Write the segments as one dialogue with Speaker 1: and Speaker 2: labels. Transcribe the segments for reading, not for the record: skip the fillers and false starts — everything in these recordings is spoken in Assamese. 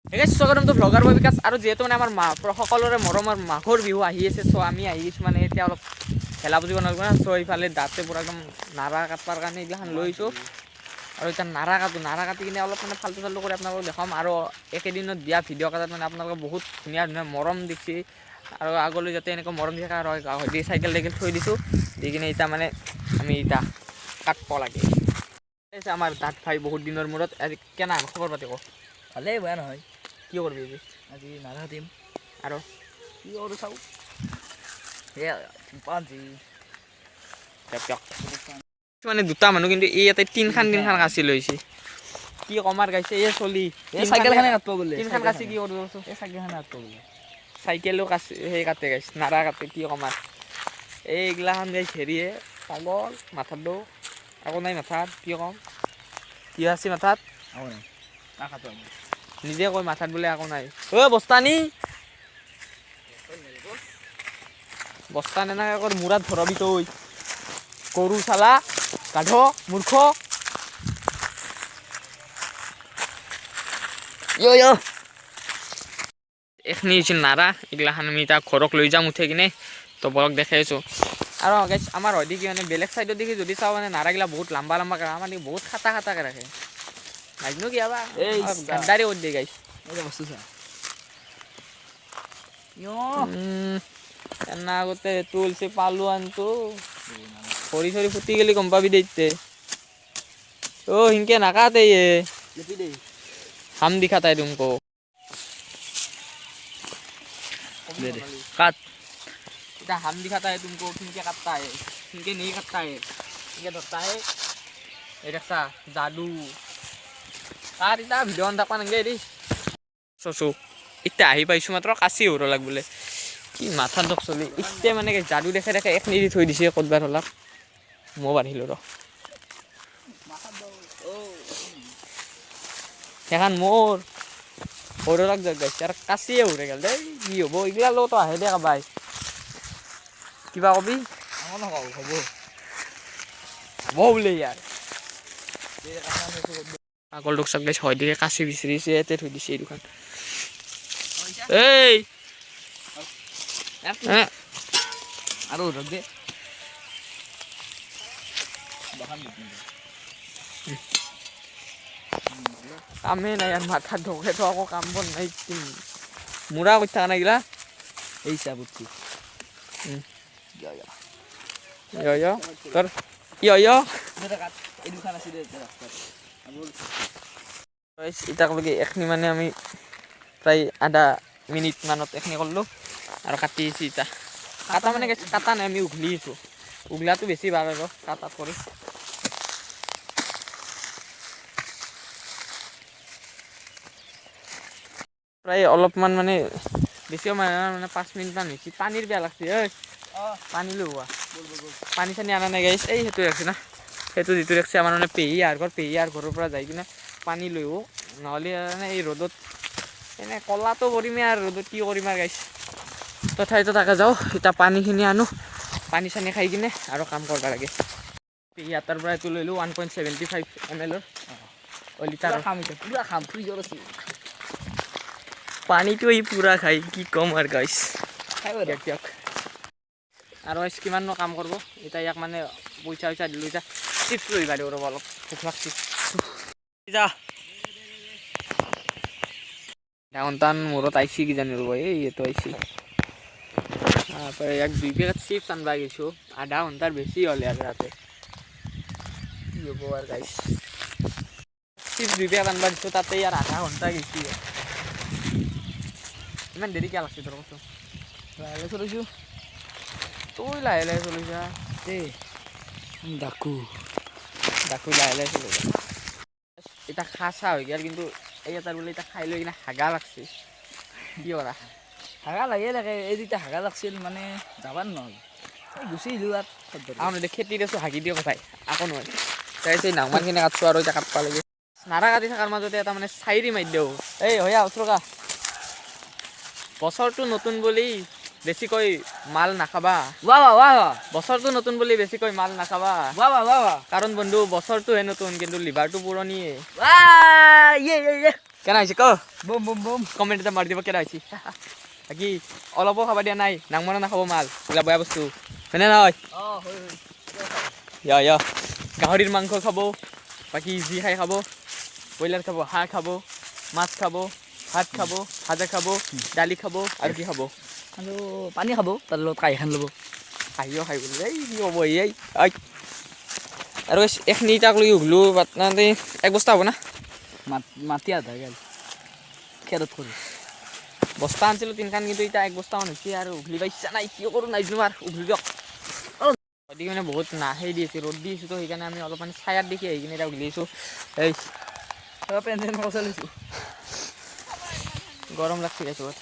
Speaker 1: স্বাগতম তো ভ্লগাৰ বয় বিকাশ। আৰু যিহেতু মানে আমাৰ সকলোৰে মৰমৰ মাঘৰ বিহু আহি আছে, চ' আমি আহি আছোঁ মানে এতিয়া অলপ ভেলা পুজি বনাব না। চ' ইফালে দাঁতে পূৰা একদম নাৰা কাটবাৰ কাৰণে এইগিলাখান লৈ আহিছোঁ। আৰু এতিয়া নাৰা কাটো, নাৰা কাটি কিনে অলপ মানে ফাল্টু চাল্টু কৰি আপোনালোকক দেখাম। আৰু একেদিনত দিয়া ভিডিঅ' কাটাত মানে আপোনালোকে বহুত ধুনীয়া ধুনীয়া মৰম দিছে আৰু আগলৈ যাতে এনেকুৱা মৰম দি থাকে। আৰু দি চাইকেল টাইকেল থৈ দিছোঁ, দি কিনে এতিয়া মানে আমি এতিয়া কাটব লাগে। আমাৰ দাঁত ভাই বহুত দিনৰ মূৰত আজি কেনে খবৰ পাতি ক?
Speaker 2: ভালেই, বেয়া নহয়।
Speaker 1: কি কৰিবি আজি?
Speaker 2: আজি নাৰা কাটিম।
Speaker 1: আৰু
Speaker 2: কি কৰোঁ চাওঁ, সেয়া পাঁচি।
Speaker 1: মানে দুটা মানুহ, কিন্তু এই ইয়াতে তিনখান তিনখান কাচি লৈছে। কি কমাৰ গাইছে এই চলি।
Speaker 2: এই চাইকেলখনে কাটিব বোলে।
Speaker 1: তিনখান কাচি কি কৰিব?
Speaker 2: এই চাইকেলখনে কাটিব বোলে।
Speaker 1: চাইকেলো কাচি সেই কাটে গাইছে, নাৰা কাটে। কি কমাৰ এইগিলাখান গাইছে। হেৰিয়ে পাগল, মাথাত দৌ একো নাই। মাথাত কি ক'ম, কি আছে মাথাত?
Speaker 2: একো নাই।
Speaker 1: নিজে কয় মাথাত বোলে একো নাই। অ' বস্তানি বস্তা নেনাকে কৰ, মূৰাত ভৰাবি তই, গৰু চালা, গাধ, মূৰ্খ। এইখিনি হৈছে নাৰা, এইগিলাখান আমি এতিয়া ঘৰক লৈ যাম উঠে কিনে। তো বলক দেখাই আছোঁ। আৰু গাইছ, আমাৰ হয় কি মানে বেলেগ চাইডত দেখি যদি চাওঁ, মানে নাৰাগিলা বহুত লাম্বা লাম্বাকে, আমাৰ বহুত খাটা খাটাকে ৰাখে। নাজানো কিবা গাদ্দাৰি কৰি দিয়ে গাইছ।
Speaker 2: বস্তু চা।
Speaker 1: এনা আগতে তুলসী পালো আনতো খৰি চৰি ফুটি গেলি গম পাবি দে। অ' হিনকে নাকাটে, হাম দিখাতা है तुमको।
Speaker 2: काट।
Speaker 1: इतना हम दिखाता है तुमको, किनके काटता है, किनके नहीं काटता है, किनके धरता है। এই দেখছা যাদু তাৰ এতিয়া ভিডিঅ' থাকবা নালাগে দেই। চচু এতিয়া আহি পাইছোঁ মাত্ৰ, কাচি হৰ লাগ বোলে। কি মাথাত দক চলি। এতিয়া মানে যাদু দেখে দেখে এক নিদি থৈ দিছে ক'তবা হলাক। মই বান্ধিলোঁ ৰ সেইখন মোৰ সৰু লাগ গাইছে আৰু কাচিয়ে উৰে গ'ল দেই। কি হ'ব এইগিলা লগতো আহে দে কাবাই। কিবা কবি?
Speaker 2: হ'ব।
Speaker 1: হ'ব বোলে ইয়াৰ পাগলটোক চাক গাইছে, হয় দিকে কাচি বিচাৰিছে, ইয়াতে থৈ দিছে এই দোকান। এই
Speaker 2: আৰু দে।
Speaker 1: কামেই নাই আৰু, মাথাত ঢোকেতো আকৌ কাম বন নাই। মূৰা কৰি থকা নাই গিলা।
Speaker 2: এই চা, বুটছি।
Speaker 1: তোৰ ইয়।
Speaker 2: এই দুখন আছিলে ৰাস্তাত।
Speaker 1: এতিয়ালৈকে এইখিনি মানে আমি প্ৰায় আধা মিনিট মানত এইখিনি কৰিলোঁ আৰু কাটি আছোঁ এতিয়া। কাটা মানে কাটা নাই, আমি উঘলি আছোঁ। উঘলাটো বেছি ভাল আৰু কাটাত কৰি। প্ৰায় অলপমান মানে বেছি মানে 5 মিনিটমান হৈছে। পানীৰ বেয়া লাগছে ঐ, পানী লৈ হোৱা। পানী চানী অনা নাই গাইছ। এই সেইটো ৰাখছে না, সেইটো যিটো ৰাখছে আমাৰ মানে পেহী ঘৰ, পেহীয়াৰ ঘৰৰ পৰা যাই কিনে পানী লৈ আহোঁ। নহ'লে মানে এই ৰ'দত এনে ক'লাটো কৰিমেই আৰু ৰ'দত কি কৰিম আৰু গাইছ। তথাপিতো তাকে যাওঁ এতিয়া, পানীখিনি আনো, পানী চানী খাই কিনে আৰু কাম কৰিব লাগে। পেহীহঁতৰ পৰা এইটো লৈ লো, 1.75 ml-ৰ লিটাৰ।
Speaker 2: খাম এতিয়া, পূৰা খাম, ফ্ৰিজত আছে।
Speaker 1: পানীটো এই পূৰা খাই কি ক'ম আৰু গাইছ। দিয়ক দিয়ক। আৰু গাইছ, কিমাননো কাম কৰিব এতিয়া। ইয়াক মানে পইচা পইচা দিলোঁ, এতিয়া চিপছ লৈ আহিবা দিওঁ ৰ'ব, অলপ ভোক লাগছি। যা, আধা ঘণ্টামান মূৰত আহিছি কিজানি। ৰ'ব, এই এইটো আহিছি। তাৰপৰা ইয়াক 2 পেকেট চিপছ আনবা গৈছোঁ। আধা ঘণ্টাৰ বেছি হ'লে আৰু তাতে কি হ'ব আৰু গাইছ। চিপছ 2 পেকেট আনবা দিছোঁ, তাতে ইয়াৰ আধা ঘণ্টা গৈছি। ইমান দেৰি কিয় লাগছে তোৰ, কচোন?
Speaker 2: লাহে লাহে চলিছোঁ।
Speaker 1: তই লাহে লাহে চলিছা।
Speaker 2: দেই ডাকু।
Speaker 1: ডাকু লাহে লাহে চলিছা। এতিয়া খা চা হৈ গ'ল, কিন্তু এই এটা বোলে এতিয়া খাই লৈ কিনে হাগা লাগছে। কি কৰা?
Speaker 2: হাগা লাগিয়ে থাকে। এই যেতিয়া হাগা লাগছিল মানে যাবাৰ নহ'ল, গুচি আহিলোঁ।
Speaker 1: আৰু খেতিত আছোঁ, হাগি দিয়ে কথাই আকৌ নহয়। তাৰপিছত এই নাংমানখিনি কাটছোঁ আৰু এতিয়া কাটবা লাগে। নাৰা কাটি থকাৰ মাজতে এটা মানে চাইৰি মাৰি দিওঁ। এই হয়া ওচৰকা, বছৰটো নতুন বুলি বেছিকৈ মাল নাখাবা। বছৰটো নতুন বুলি বেছিকৈ মাল নাখাবা, কাৰণ বন্ধু বছৰটোহে নতুন, কিন্তু লিভাৰটো পুৰণিয়ে। কেনে হৈছে ক?
Speaker 2: বম বম বম।
Speaker 1: কমেণ্ট এটা মাৰি দিব কেনে হৈছে। বাকী অলপো খাব দিয়া নাই, নাংমানো নাখাব মাল এইগিলা বেয়া বস্তু, হয়নে নহয়?
Speaker 2: অঁ, হয় হয়।
Speaker 1: ইয়া ইয়া, গাহৰিৰ মাংস খাব, বাকী যি খাই খাব, ব্ৰইলাৰ খাব, হাঁহ খাব, মাছ খাব, ভাত খাব, ভাজা খাব, দালি খাব, আৰু কি খাব?
Speaker 2: আৰু পানী খাব, তাৰ লগত কাঁহীখন ল'ব।
Speaker 1: হাঁহিও খাই বোলে। এই কি হ'ব এই এই আৰু এইখিনি তাক লৈ উঘলো বাটনাতে এক বস্তা হ'ব না?
Speaker 2: মাটি আধা গেল খেৰত কৰি।
Speaker 1: বস্তা আনিছিলোঁ তিনখান, কিন্তু এতিয়া এক বস্তামান হৈছে আৰু উঘলিব ইচ্ছা নাই। কিয় কৰোঁ নাজানো, আৰু উঘলি দিয়ক। গতিকে মানে বহুত না সেই দি আছে, ৰ'দ দি আছোঁ, তো সেইকাৰণে আমি অলপমান ছায়াত দেখি আহি কিনে এতিয়া উঘলিছোঁ। এই
Speaker 2: পেন চেন লৈছোঁ।
Speaker 1: গৰম লাগছে গাইছ বহুত।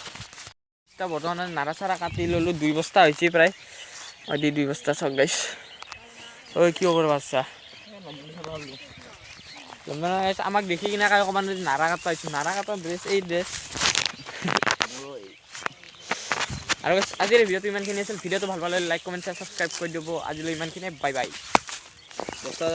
Speaker 1: এতিয়া বৰ্তমান নাৰা চাৰা কাটি ল'লোঁ, দুই বস্তা হৈছে প্ৰায়। দি দুই বস্তা চাওক গাইছ। ঐ, কিয় কৰিব আচ্ছা মানে আমাক দেখি কিনে কাই অকণমান নাৰা কাটা হৈছোঁ, নাৰা কাটা ড্ৰেছ, এই ড্ৰেছ। আৰু আজিৰ ভিডিঅ'টো ইমানখিনি আছিল। ভিডিঅ'টো ভাল পালে লাইক, কমেণ্ট, শ্বেয়াৰ, ছাবস্ক্ৰাইব কৰি দিব। আজিলৈ ইমানখিনিয়ে, বাই বাই।
Speaker 2: বস্তা।